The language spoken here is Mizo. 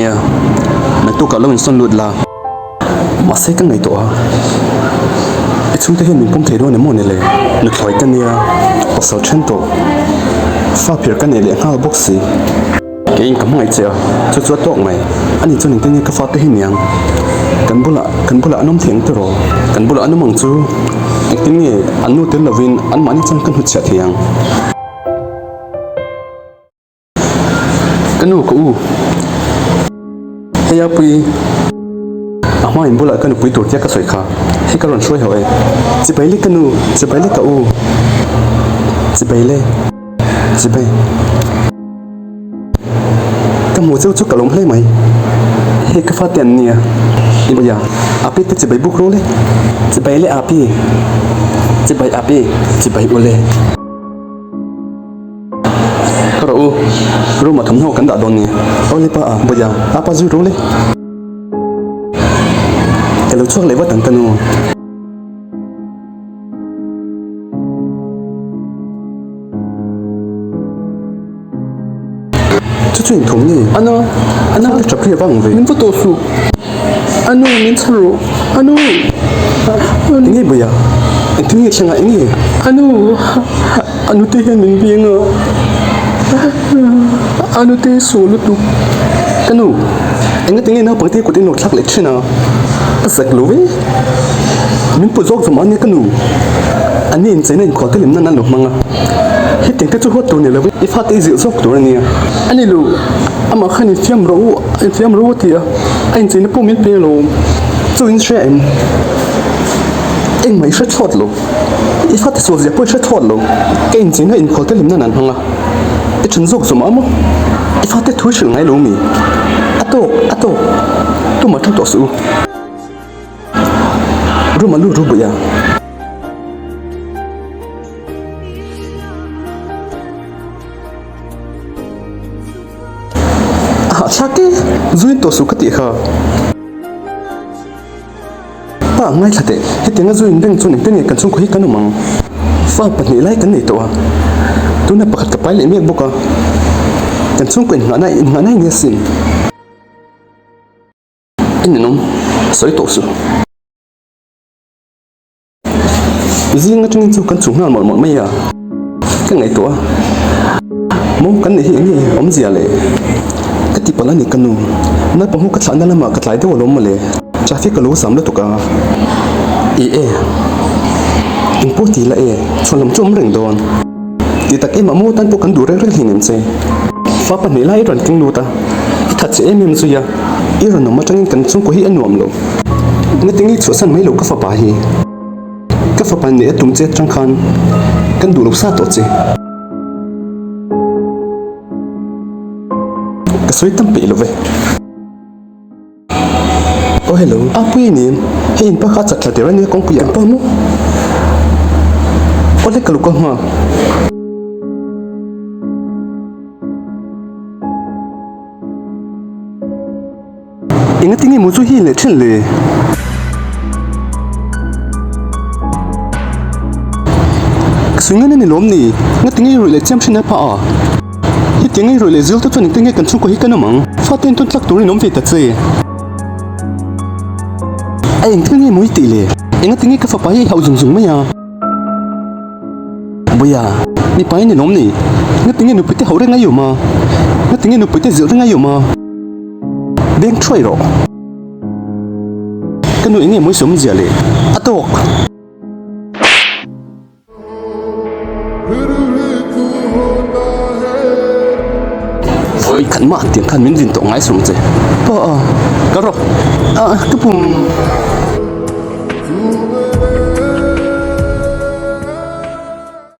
nia, naktukah lo insawn lut la. Mahse ka ngaihtuah a, i chhungte hian min pawm thei dawn em maw ni le? Nuthlawi ka nia, pasal then tawh, fa phir ka nei leh nghal bawk si. Keiin ka hmangaih che a, chu chu a tawk mai. Ani chuan engtin nge ka fate hi niang? Kan bulah, kan bulah an awm thei ang tiraw? Kan bulah an awm ang chu, engtin nge an nu tel lovin anmahni chuan ka hnutchhiah thei ang? Ka nu ka u, hei a pui, a hma in bulah ka nupui tur tia ka sawi kha, hei ka rawn hruai hauh e. Chibai le ka nu, chibai le ka u, chibai le, chibai. Ka hmuh cheu chu ka lawm hle mai, hei ka fate an nia, i bawih a, api te chibai buk ru le, chibai le api, chibai api, chibai u le. Ka rawh u, room ah thawmhnaw kan dah dawn ni. Aw le pa a, Bawia, apa zui ru le. Ka lo chhuak leh vat ang ka nu. Chu chu inthawm nge? Ana, ana. Ka tap ri avang ve. Min va tawh suh. Anu, min chhan rawh. Anu. Enge Bawia? Engtin nge thleng a, enge? Anu. A nute hian min biang a, a nute saw lutuk. Ka nu, engati nge naupangte kut i nawr thlak leh thin a? A zak lo ve. Min put zawk zawm a nia ka nu. An ni incheina inkhual te lim nan an lo hmang a. Hetiang te chu huat tur ni lo i fate i zilh zawk tur a nia. A ni lo, amah khan infiam rawh u, infiam rawh u a ti a, a incheina pawh min pe lo. Chu in hria em? Engmah i hre thlawt lo. I fate sual zia pawh i hre thlawt lo. Ka inchei na inkhual te hlimna nan hmang a, i then zawk zawm a maw? I fate thu i hrilh ngai lo mi? A tawk, a tawk. Tumah thu tawh suh u. Room a lut ru buih a. A hahthlak e, zuin tawh suh ka tih kha. Pa, ngaithla teh, hetianga zu inbeng chuan engtin nge kan chhungkaw hi kan awm ang? Fa pahnih lai kan nei tawh a, tuna pakhat ka pai leh mek bawk a, kan chhungkaw inngahna inngahna hi nia sin. I ninawm, sawi tawh suh. Zing atangin chu kan chhung nghal mawlh mawlh mai a, ka ngaihtuah a, maw kan neih hi eng nge awmzia le? Ka ti palh a ni ka nu, naupang ho ka thlahna lamah ka tlai deuh alawm mawle, traffic a lo zam lutuk a. Ih e, eng pawh ti la e, chhuan lam chu awm reng dawn. Ti tak em a maw tan pawh kan duh reng reng hleinem che. Fa pahnih lai i rawn keng lut a, i that che em em zui a, i rawn awm atangin kan chhungkaw hi a nuam lo. Ngatinge i chhuahsan mai lo ka fapa hi? Ka fapa neih a tum che atang khan kan duh lo sa tawh che. Ka sawi tam peih lo ve. Aw hello, a pui a ni em? Hei in pa kha a chat thla der a nia kawngpui an pa maw? Aw le ka lo kal nghal. Engati nge maw chu hi leh thin le? Ka sawi ngan a ni lawm ni? Ngati nge i rawih leh chiam thin a pha a? Hetiang nge i rawih leh zil te chuan engtin nge kan chhungkaw hi kan awm ang? Fate in tawn tlak turin awm ve ta che. A engthil nge maw i tih le? Engati nge ka fapa hi i hauh zung zung mai a? Buia, mipa i ni lawm ni? Ngati nge nupui te hauh reng a i awm a? Ngati nge nupui te zilh reng a i awm a? Beng thuai rawh. Ka nu enge mawi sawm zia le? A tawk! Vawi khat mah tiang khan min vin tawh ngai sawm che. Pa a, ka rawh. A, ka pum.